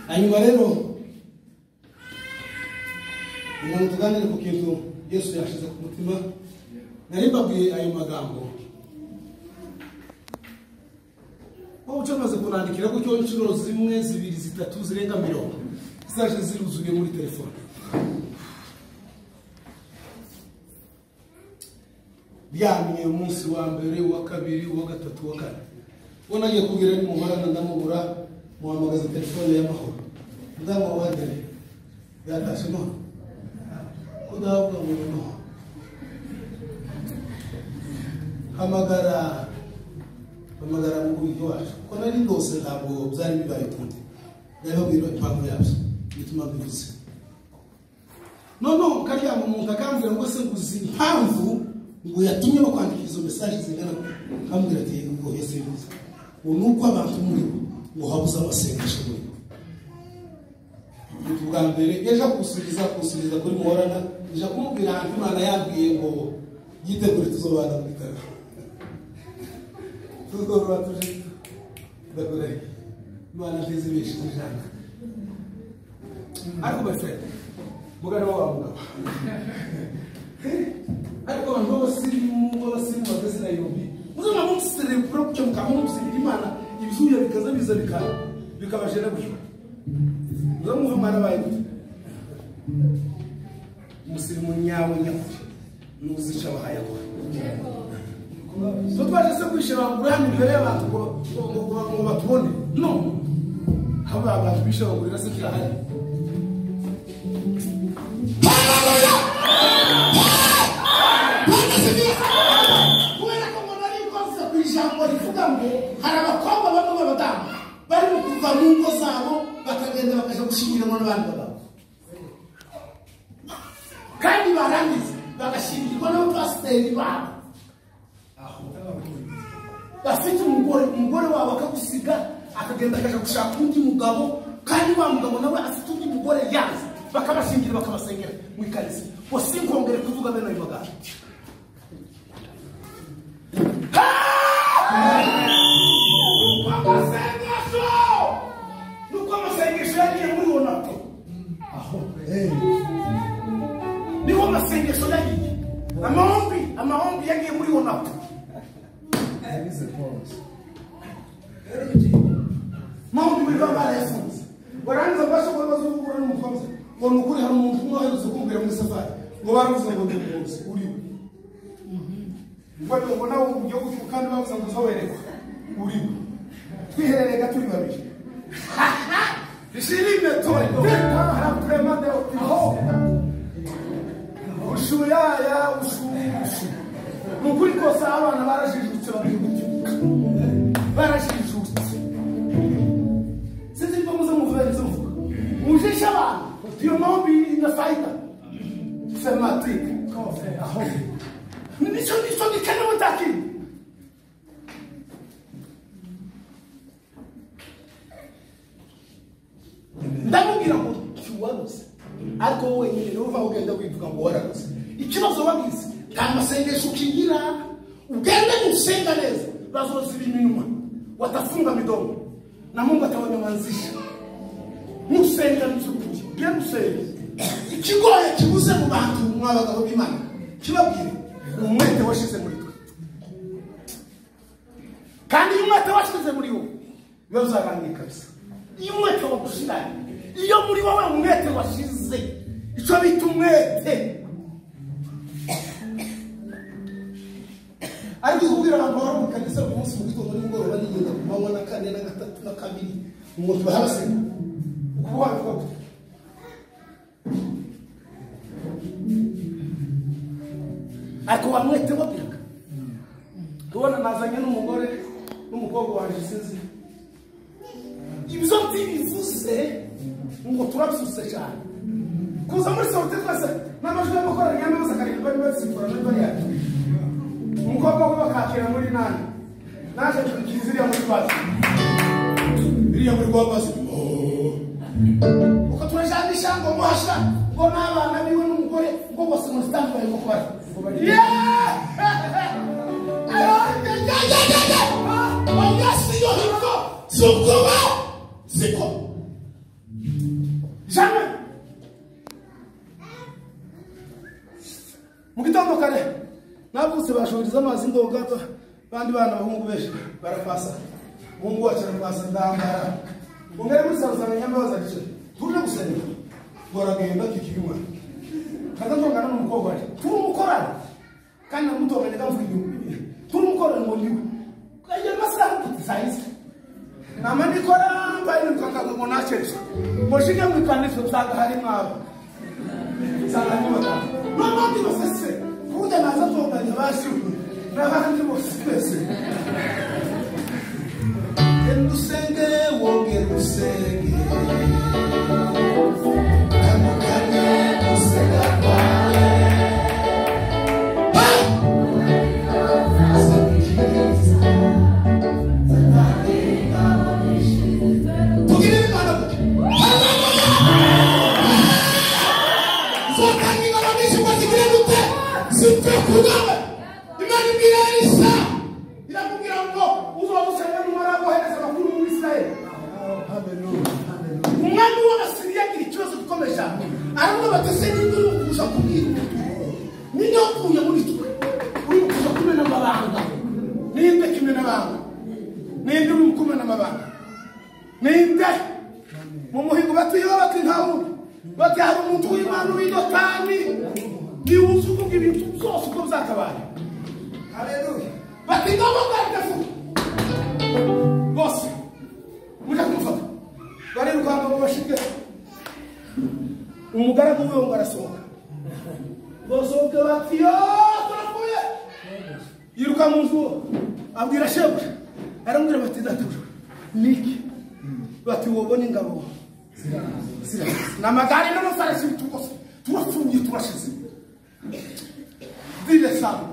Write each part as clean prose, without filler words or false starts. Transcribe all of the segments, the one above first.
Hanyuma rero ngo tuganire ku kintu Yesu yashize ku mutima. Nari mbabwiye ayo magambo wowe ucamaze kunandikira gutyo inshuro zimwe zibiri zitatu zirenga mirongo zaje ziruzuye muri telefone. Byamenye umunsi wa mbere, wa kabiri, wa gatatu, wa kane. Ubwo nagiye kubwira ni muhorana ndamubura, muhamagaza telefone y'amahoro. Mudamu wagere yatashe none kudavuga ngo no hamagara mu wacu ko nari ndose ntabwo byari bibaye ukundi. Nari babwira impamvu yabyo bituma bivuze. None karyama umuntu akambwira ngo se nguzi impamvu ngo yatumye bakwandika izo message zingana akambwira ati ngo Yesu bivuze ngo nuko abantu muri bo ngo habuze amasengesho muri bo. Ubwa mbere ejo kusubiza kuri muhorana ija kumubwira ahantu Imana yabwiye ngo yitegure tuzobana muri kare tuzorora tuje ndakora Imana ntizibishe ijana. Ariko bafite mugari wa mugabo ariko abantu b'abasirimu bageze Nairobi muzana mumusirimu cyo mukamusirira Imana ibizuya bikaza biza bikabajena gutyo. Muzamuva mwarabaye gute? Umusirimu nyawe nyakuri nuzica bahayakora. So twaje se kwishira hano imbere y'abantu ngo batubone. No. Haba abantu bishira se kirahari. Kubera ko ngo nari nkoze ku ijambo rivuga ngo hari abakobwa bamwe b'abadamu barimo kuva mu ngo zabo bakagenda bakaja gushyingiranwa n'abandi bagabo, kandi barangiza bagashyingirwa n'abapasiteri babo bafite umugore wabo akagusiga akagenda akaja gushaka undi mugabo, kandi wa mugabo nawe afite undi mugore yanze, bakabashingira bakabasengera mu ikanisa. Ngo sinkongere kuvuga bene ayo magambo. Nuko amasengesho yagiye muri Onato. Aho. Niho amasengesho yagiye. Amahombi yagiye muri Onato. Mahombi muri baba yafunze. Barangiza basho bazungura n'umutwe ngo nukuri hari umuntu umwe aherutse kumbwira muri safari ngo baravuze ngo ndi umuzi uri we. Ngo nawe ugiye gutuka kandi bavuze ngo uzawerekwa uri we. Twiherereye turi babiri. Ishirime tore tera aho ushuyaya ushu nukuri kose abana barajijutse babiri barajijutse. Sinzi niba muze muvuga Hiyo maombi ina faida. Sema tik kofe aho. Nico gikenewe takiri. Ndamubwira ngo kiwarose ariko wowe nyine uva ugenda wivuga ngo wararose. Ikibazo wagize nta masengesho ukigira, ugende gusenga neza bazoziba iminwa, watafunga midomo na Mungu atawanyamazisha. Musenga mzukuri, genda usenge. Ikigoye kibuze mu bantu mwabagabo b'Imana kibabwire umwete washize muri twe, kandi iyo umwete washize muri wowe biba bizarangiye kabisa. Iyo umwete wagushiranye, iyo muri wowe umwete washize, icyo bita umwete. Ariko kubwira abantu bahora mu kanisa buri munsi mu gitondo nimugoroba nigenda ku manywa na kane na gatatu na kabiri ngo tubahabasenga ukuba wabivuga gute? Ariko wa mwete wabwiraga tubona nazanye n'umugore n'umukobwa wanje sinzi ibyo ntibivuze ngo turabisuse cyane kuza muri sorte twese n'amajwi y'amakorali y'amazi akarindwi bari bazisikura muri bariya umukobwa we bakakira muri nani naje tukiza iriya muri bazi iriya muri rwabazi uko turajanisha ngo muhasha ngo n'abana biwe n'umugore ngo bose muri stand by ngo bari jamais. Mu gitondo kare navutse bashoreza amazi ndoga bandi bana bahungu benshi barapasa umuhungu wacu arapasa ndambara ungere muri sarusanga nyambaza gice tuje gusenga ngo aragenda kikiri umwana kaza ntongana n'umukobwa wacu turi umukorana kandi namutonganye kamvuga ibintu turi umukorana ngo niwe kajya amasaha kutisayiza nama ndikora mbaye nukanga ngo naceresha ngo shige mu ikanisa nsanga hari mwabo nsanga ni batanu n'abandi bose se kuburyo naza tonganya bashyuwe n'abandi bose twese. Genda usenge wongere usenge tandukanye gusenga kwawe. Tugire Imana gute? Nzotanga ingabo nyinshi ngo zigire gute? Zipfe ku bwawe. Imana ibwira Elisa iramubwira ngo uzoba usenga numara guhereza amakuru mu Isirayeli. Umwami w'Abasiriya agira ikibazo gikomeye cyane, aravuga bati ese ninde uri kuza kubwira ninde wakuye muri twe uri kuza kumena amabanga? Ninde kimena amabanga? Ninde uri kumena amabanga? Ninde mu muhigo bati yo bati ntawe bati hari umuntu w'Imana w'Idotani niwe uzi kuvuga ibintu byose uko byakabaye. Haleluya. Bati ngabo bwari bose mujya kumufata barirukanka ngo bashike umugaragu wiwe ngo arasohoka basohoke bati yo turapfuye. Yiruka mu nzu abwira shebuja aramubwira bati databuja niki? Bati wobona ingabo ziraza n'amagare n'amafarasi bitugose turapfuye turashize. Dile sabe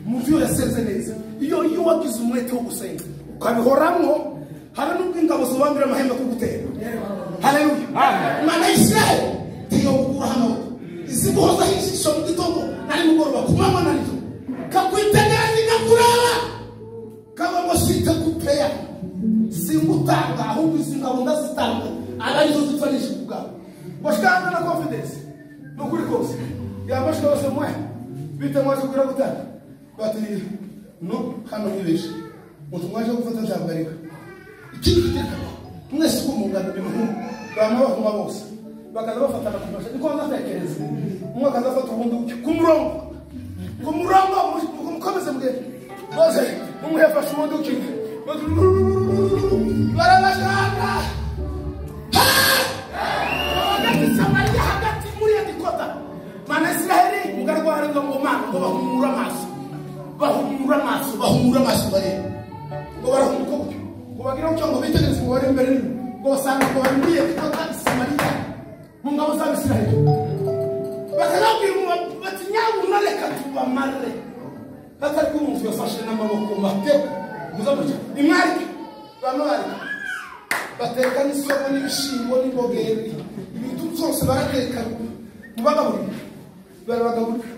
mu byo yasenze neza iyo wagize umwete wo gusenga ukabihoramwo hari nubwo ingabo zubambira amahembe kugutera. Haleluya. Imana y'Isirayeli ntiyogukuraho amaboko iziguhozaho ijisho mu gitondo na nimugoroba ku manywa na nijoro kakwitegereza ikakuraba kaba ngo sitakupeya singutanga ahubwo izi ngabo ndazitanga aba arizo zipfa n'ijisho ku bwawe. Bashikana na confidence ni ukuri kose yabashika bose mwe bite mwaje kugira gutanga bati no hano mwibeshe umuntu mwaje gufata ntabwo ariko ikindi giteka mwese uko mungana ni bama bahuma bose bakaza bafatana ku mashyi niko nzatekereza umwe akaza afata ubundi ku murongo mukomeze mugende bose umwe yafashe ubundi ukinga barabashaka hagati Samariya hagati muri Edikota mana Isiraheli mugarwa harenga ngo mana ngo bahumura amaso bahumura amaso bahumura amaso bareba ngo barahumuka gutyo ngo bagira ngo bitegereze ngo bari imbere ngo basanga ngo bari muri Edikota Samariya mu ngabo z'Abisirayeli. n'Abisirayeli bakababwira bati nyabuna reka tubamare batari umuntu yafashe n'amaboko make muzamuke imwarike bamwarike bateka n'isoko n'ibishimbo n'imbogeri ibintu byose barateka mubagaburira barabagaburira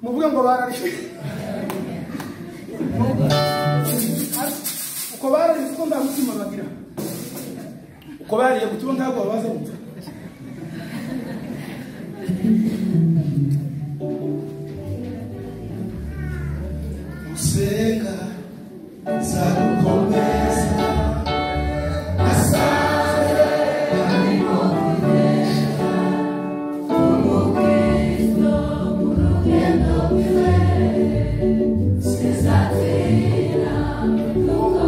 muvuge ngo barariye uko barariye kuko nta mutima bagira uko bariye kuko ntabwo babaza gupfa usenga nzagukomeza asanze arimo kunesha Umukristo mu rugendo rwiwe sizatina kuko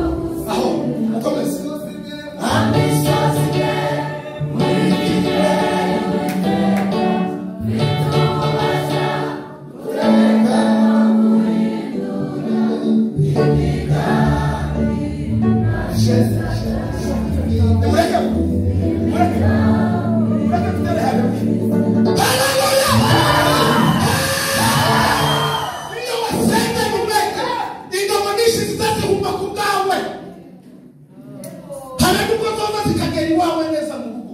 aho mukomeze amisozi muri gihe bitubasha kurenga mureke mureke mureke tutere haleluya. Iyo wasenga umwete ingabo nyinshi zizazihumba ku bwawe habe nubwo zoza zikagera iwawe neza mu rugo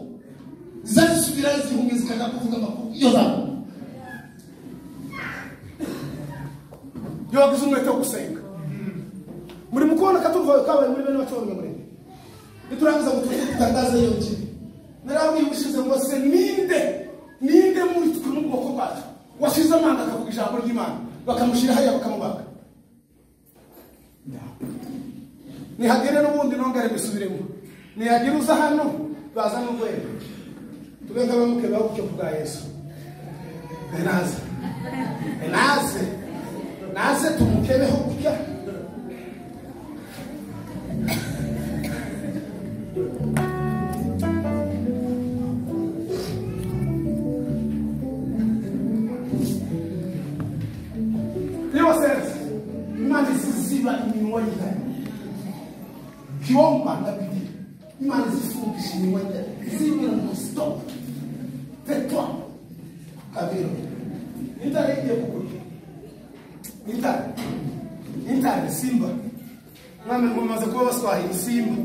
zizazisubirayo zihumye zikajya kuvuga amakuru iyo zabo iyo wagize umwete wo gusenga muri mu kubona akaturuvayo kabaye muri bene bacu b'abanyamurenge niturangiza ngo tuze dutangaze iyo ngingo narabwiye ubushize ngo se ninde ninde muri twe mu bwoko bwacu washize amanga akavuga ijambo ry'Imana bakamushyira hariya bakamubaga nihagire n'ubundi nongere mbisubiremo nihagire uza hano baza n'urwego tube nk'abamuke babuke ku bwa Yesu naze naze naze tumukebeho gutya Iyo wasenze Imana iziziba iminwa y'intare kiomba na bidii Imana izifungisha iminwa y'intare izibwira ngo stop tais-toi kabiro intare igiye kukurya intare intare simba mwami mumaze kuba Baswahili simba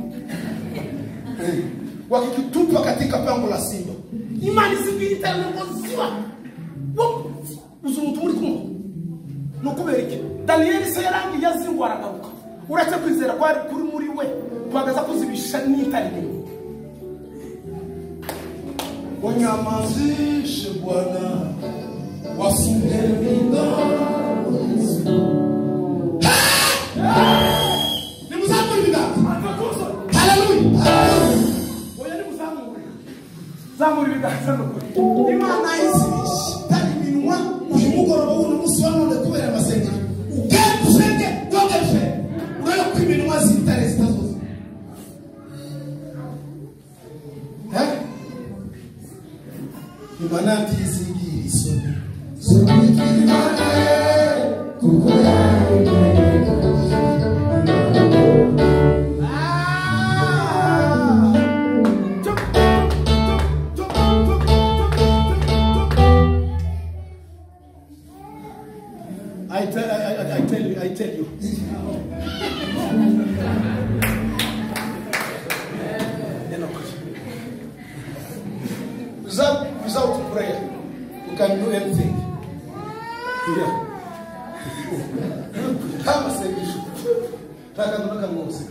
wakikutupa katika pango la simba Imana izibwira intare ngo ziba uzi umuntu muri kumwe nukubera iki Daniyeli se yarangiye yazingwa aragaruka uretse kwizera kwari kuri muri we kwagaza kuzibisha n'intare inyuma Wanyamazishe Bwana, wafunge midomo. Nimuzamure ibiganza haleluya oya nimuzamure zamura ibiganza nukuri Imana izibisha itari iminwa uyu mugoroba w'uno munsi wa none kubera amasengesho ugende usenge wongere usenge urebe ko iminwa z'intare zitazoza. Eh? Imana ntizigira isoni zubikira Imana kuko Ah! Tup, tup, tup, tup, tup, tup, tup, tup. I tell, I tell you, I tell you. Without prayer, you can do anything. Yeah. Kama sengisho. Taka kamose.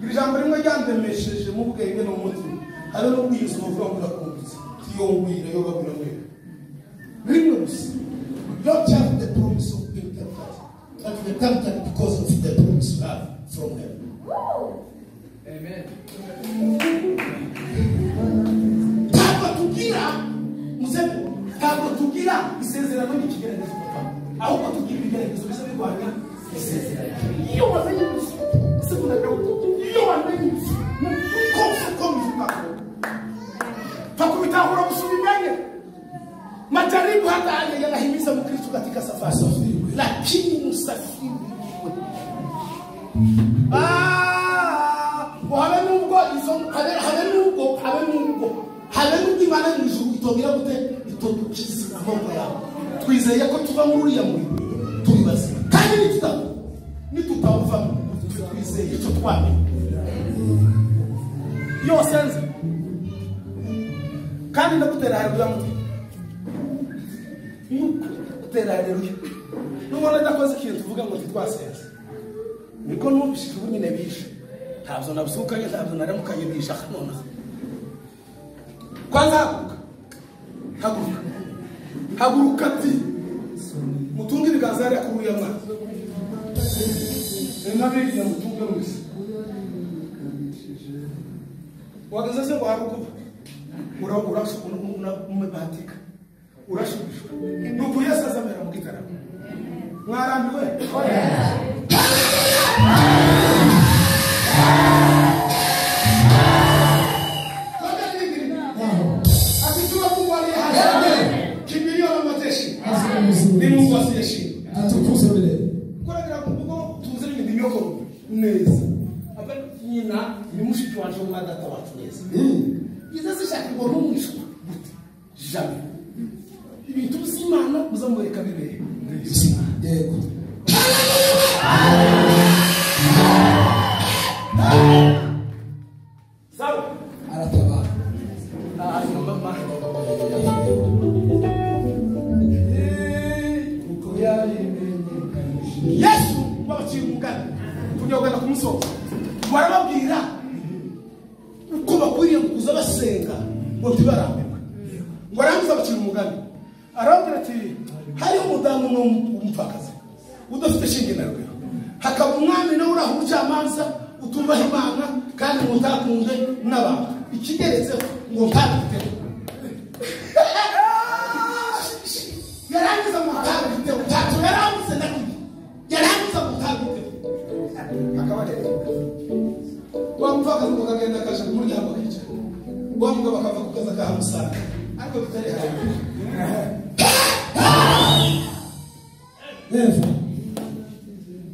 Iri jambo rimwe ryandemesheje mu bwenge no mu mutima. Habe no kwiyuza uvuga ngo ndakumvise. Tiyongwira yo babwira mwe. Rimwe gusa. Don't have the promise of being tempted, but we are tempted because of the promise we have from heaven. Amen. Ntabwo tugira muzehe, ntabwo tugira isezerano n'ikigeragezo papa, ahubwo tugira ibigeragezo biza birwanya isezerano. Iyo wamenye iyo wamenye kose ko bivuga pakubitahura gusubimenye majaribu hata haya yanahimiza Mkristo katika safari, lakini msafiri iwe habe nubwo izo habe nubwo habe nubwo habe nubwo Imana mu ijuru itogira gute itodukiza amaboko yawe. Twizeye ko tuva muri uriya muriro turi bazima, kandi nitutawuvamo twizeye icyo twamenye. Iyo wasenze kandi ndagutera haleluya mutwe, gutera haleluya nubona adakoze ikintu tuvuga ngo ntitwasenze, niko numvise ubu nyine bishe, ntabwo nabusukanye, ntabwo naramukanye, bishe nonaha. Kwanza haguruka, haguruka ati mutunge ibiganza hariya kuri uriya mwana, nabiriya mutunge mwese. Wageze se ngo haguruka, umebahatika, urashubishwa. Nuko Yesu azamera mu gitaramo. Mwarambiwe? Akijua Mungu aliye hai, kimbilio la majeshi ni Mungu asiyeshindwa. Atukuzwe milele. Kuragira ngo tuzire imyoko neza. Aba nyina ni mushiki wanje wa data wacu neza. Iza zishaka ngo numwishwa gute? Jamais. Ibintu by'Imana muzamwereka bibere. Yego. Sawa? Aratabara. Mama. Yesu wabaciye umugani tugiye kugana ku musozo, barababwira uko bakwiriye kuza basenga ngo ntibarambirwe. Ngo arangiza abacira umugani, arababwira ati hariho umudamu umwe w'umupfakazi udafite shinge na rugero, hakaba umwami nawe uri aho umucamanza utubaha Imana kandi ngo ntakunde n'abantu, ikigeretseho ngo ntabiteho. Yarangiza ngo ntabiteho, ntacyo yarabuze na kimwe, yarangiza ngo ntabiteho. Akabareba wa mupfakazi ngo akagenda akaja ku muryango akicara, wa mugabo akava ku kazi akahamusanga, ariko bitari haleluya. Neza.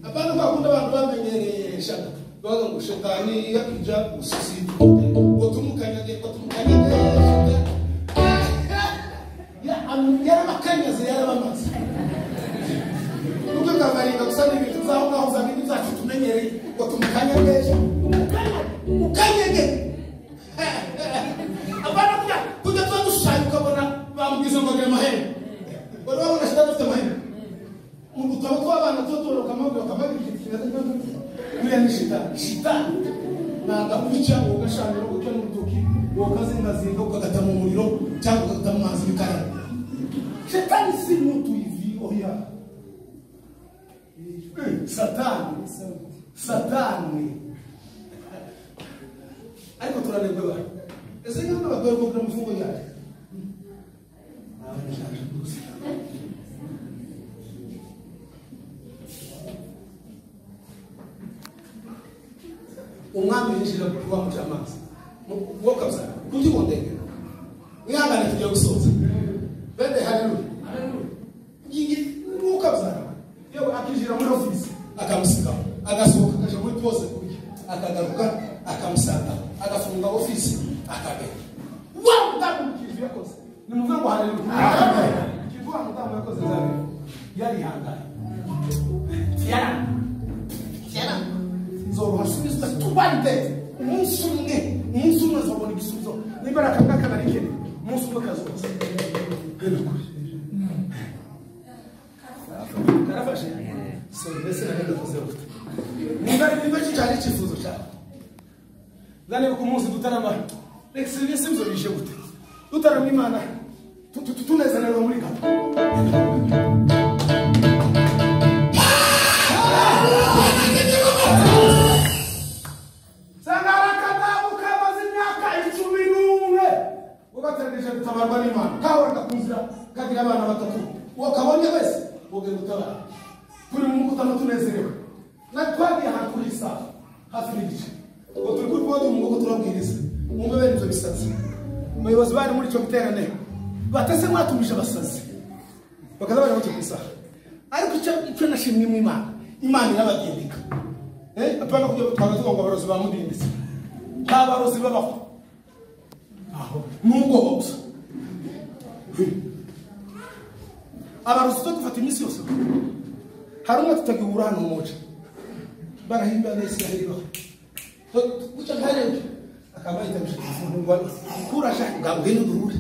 Apana kwa kunda abantu bamenyereye shaka bavuga ngo shetani yakija usisi ngo tumukanyage, ngo tumukanyage. Ya yarabakanyaze, yarabamaze. Nubwo kavaringa gusa n'ibintu zaho ngaho za bindi zacu tumenyereye ngo tumukanyage, mukanyage. Apana kujya tuba dushushanya ukabona bamubwiza ngo agire amahembe, wari wabona shetani afite amahembe. Mu dutabo tw'abana tuba tubona ukamabwira ikintu kimeze nk'uko buriya ni shitani. Shitani ni agapica ugashanira ugaca n'urutoki ukazingazinga ukagata mu muriro cyangwa ukagata mu mazi bikarangira. Shetani si mutu hivi oya. Satani, satani. Ariko turanebwe bari. Ese nk'aho bagore kugira umufungo yaje. Umwami yinjira kuba mucamanza wo kabisa kuki ngondenge mwihangane tugiye gusoza bende haleluya yingi wo kabisa yewe akinjira muri office akamusika agasohoka akaja muri pose kurya akagaruka akamusanga agafunga office akagenda. Wa mudamu kivu yakoze ni muvuga ngo haleluya. Kivu wa mudamu yakoze zabe yari hanganye tiara tiara nzorohasubizwa tubalide umunsi umwe nzabona igisubizo nimba ari akabwa kanarikene umunsi umwe kazoza. Karafashe so mbese nagenda kuze gute nimba ari nimba cyari icyifuzo cyawe nzanebe ku munsi dutarama reka ibisubizo bije gute dutarama Imana tunezererwa muri gabo. Ugategereje gutabarwa n'Imana kahora kakunzira kagira abana batatu uwo kabonye wese wogera gutabara. Turi mu mukutano tunezerewe na twagiye ahantu kuri isaha hafi n'igice ngo turi kuri podium ngo turabwiriza mwumve bene ibyo bisazi. Umuyobozi bari muri icyo giterane batese mwatumije abasazi bakaza bari bake ku isaha, ariko icyo nashimwe mu Imana, Imana irabagindika. Apana kujya twanga tuvuga ngo abarozi bamudinditse, nta barozi babaho aho nubwo gusa. Abarusi dufata iminsi yose. Hari umwe tutagihura hano muca. Barahimba na Israeli baho. Guca ntarebe. Akaba yitabije telefone ngo kurasha ngabwe n'uduhure.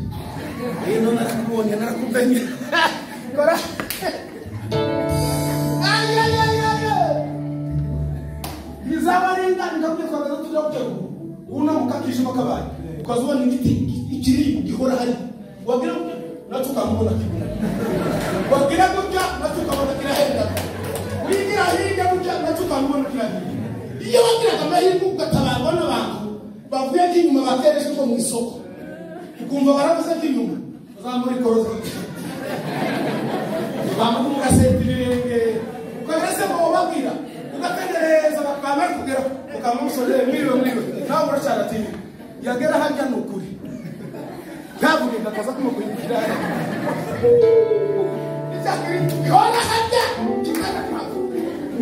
Ino narakubonye narakumenye. Kora. Ay ay ay ay. Bizabarinda ndakubye twagaza tujya kutegura. Una mukakisha makabaye. Ukazubona igiti ikiri gihora hari. Wagira natukamubona kibona. Wagira gutya natukamubona kirahenda. Wigira hirya gutya natukamubona kirahenda. Iyo wagiraga amahirwe ugatabarwa n'abantu bavuye nk'inyuma batereje ngo mu isoko. Ukumva baravuze nk'inyuma bazamura ikoroza. Bamuka mugasenta ibirenge. Ukagira ngo babwira ugategereza bakaba bari kugera ukamusorera mwiriwe mwiriwe. Nawe uracyara ati yagera harya ni ukuri. Ntavuge akaza kumukurikira.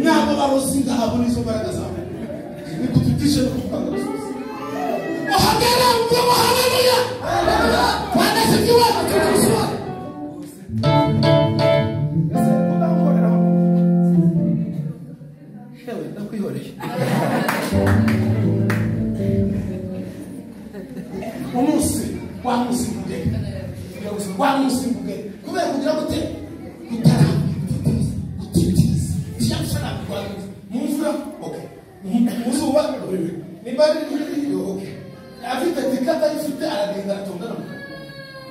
Ntabwo barosinga habona izo mbaraga zawe. Nikututishe no kukanga gusoza. Ohagera mvugo haleluya. Bwana sifiwe tukushukuru. Ese kudakorera. Hewe ndakwihoreye. Umunsi wa musimbuge. Wa musimbuge. Kubera kugira gute kutarambi kutitiza. Mumvura okay. Muzuba niba ari okay. Afite tikata ifite aragenda atondana.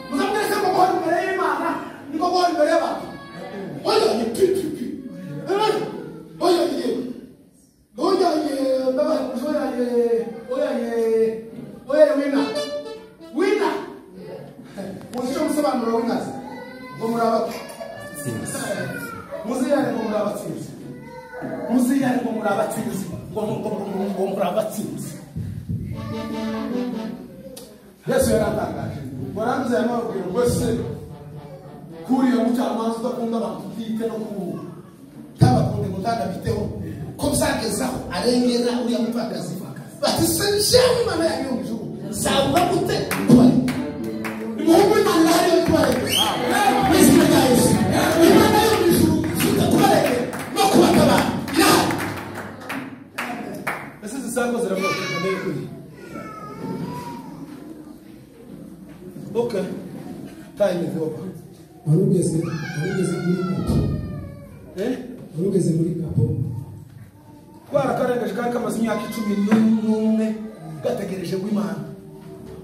Muzamubwira se ngo guhora imbere y'Imana niko guhora imbere y'abantu. Oya ni pi pi pi. Oya ye. Oya ye ndabaye oya ye oya ye oya ye wina. Wina. Muzi musobanuro winazi. Ngo murabatsinzi. Muziyane ngo murabatsinzi. Muziyane ngo murabatsinzi. Ngo murabatsinzi. Yesu yaratangaje. Warangiza yamabwira ngo se kuriya mucamanza udakunda abantu utite no ku tabakunde ngo ndanabiteho ko byagezaho arengera uriya mupfakazi. Bati se njyewe Imana yanyu mu ijuru nzabura gute kubareka. Umuhungu w'Imana ariyo kubareka. Mu izina rya Yesu. Imana yo mu ijuru ifite kubareka no kubatabara. Irahari. Ese zisako ziravuga kuri. Okay. Time is over. Warugeze muri kapo. Warugeze muri kapo. Twarakarengeje kari kamaze imyaka 11 gategereje ngo Imana.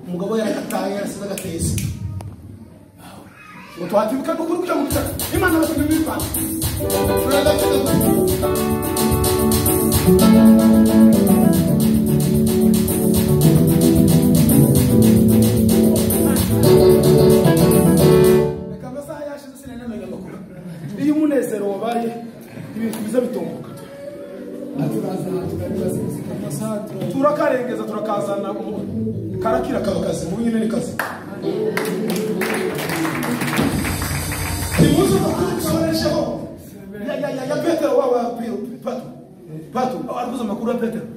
Umugabo yarakataye yarasize agateza. Ngo twatibuka no kuri kuja mu bitaro. Imana basubira muri Rwanda. Reka amasaha yashize sinanamenya amakuru. Iyo umunezero wabaye ibintu biza bitomboka. Turakarengeza turakazana karakira kabakazi mu nyine ni kazi. Timuzo bakurishoresheho. Ya Petero wa Pato aravuze amakuru ya Petero.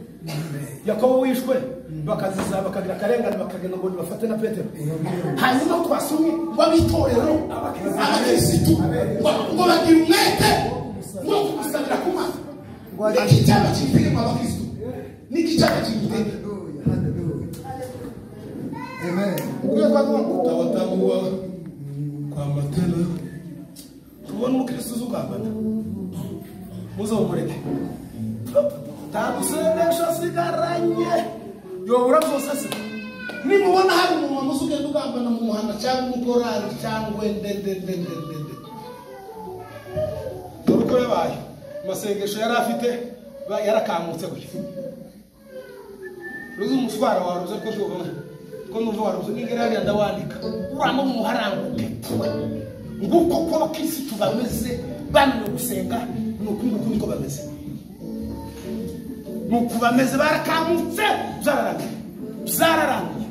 Yakobo wishwe bakaziza bakagira karengane bakagenda ngo bafate na Petero. Hanyuma twasomye wabitorero abakristo ngo bagira umwete wo kumusabira ku Mana. Niki cyaba kibitege mu abakristo. Niki cyaba kibitege. Haleluya. Amen. Ubwo twavuga ngo utawatambuwa kwa matelo. Tubona umukristo uzugambana. Muzomureke. Tagusengesha sigaranye. Yobura byose se. Nimubona hari umuntu uzugenda ugambana mu muhanda cyangwa umukorari cyangwa ndende. Dore uko yabaye. Amasengesho yari afite yarakamutse gutya. Ruzi umuswara waruze ko tubona. Ko numva waruze ningera hariya ndawandika. Uramo muharanguke. Nguko ko abakristo bameze bamwe gusenga nuko nguko niko bameze. Nuko bameze barakamutse byararangiye. Byararangiye.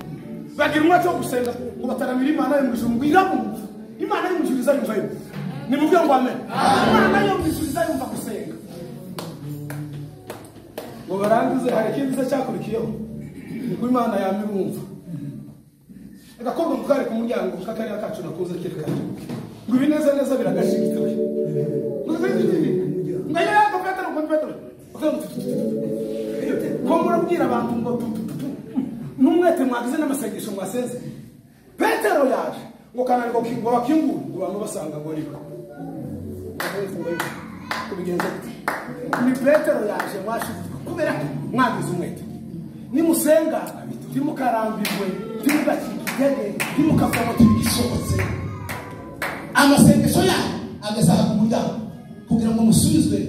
Bagira umwete wo gusenga ngo bataramira Imana yo mu ijuru ngo irabumva. Imana yo mu ijuru izayumva yo. Nimubwire ngo amen. Imana yo mu ijuru izayumva gusenga. Ngo barangize hari ikindi se cyakurikiyeho. Niko Imana yamirumva. Agakobwa mukari ku muryango kakariya kacu nakunze kerekana. Ngo ibineza neza biragashikitse we. Ngo yego Petero ngo Petero. Ko murabwira abantu ngo n'umwete mwagize n'amasengesho mwasenze. Petero yaje ngo kananirwa ngo bakingure ngo abantu basanga ngo ariko. Kubigenza gute? Ni Petero yaje mwashize kubera mwagize umwete. Nimusenga timukarambirwe timugacika intege timukavamo tibishobotse. Amasengesho yayo agasaha ku muryango kugira ngo musubizwe.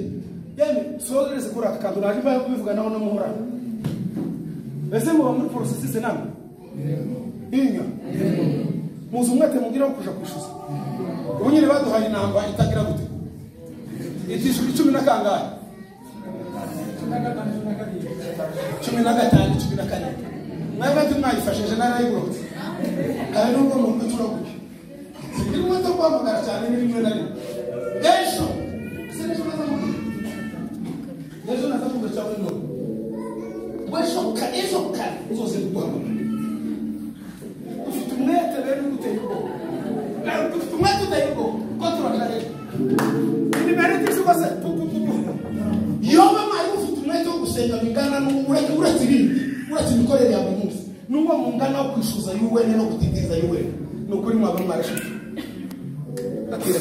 Yemwe sogereze kuri aka kantu naje mbaye kubivuga naho no muhorana. Ese muba muri processus namwe? Inyo. Muzi umwete mugira wo kuja kwishuza. Ubu nyine baduhaye inamba itagira gute? Itishura 10 na kangahe? 15 14. Mwebwe ntimwayifashije narayigurutse. Kandi nubwo mu turaguye. Singira umwete wo guhamagara cyane ni rimwe na rimwe. Ejo se ejo naza mubwira. Ejo naza mubwira cyangwa none. Ejo kare ejo kare uzoze guhamagara. Ufite umwete rero uteye ubwoba. Ufite umwete uteye ubwoba. Ko turakareba. Imibare itishuka se. Yoba mwari ufite umwete wo gusenga bingana n'uretse uretse ibindi uretse imikorere ya buri munsi N'uwo mungana wo kwishuza yuwene no gutegereza yuwene. Ni ukuri mwaba mwarashize. Atira.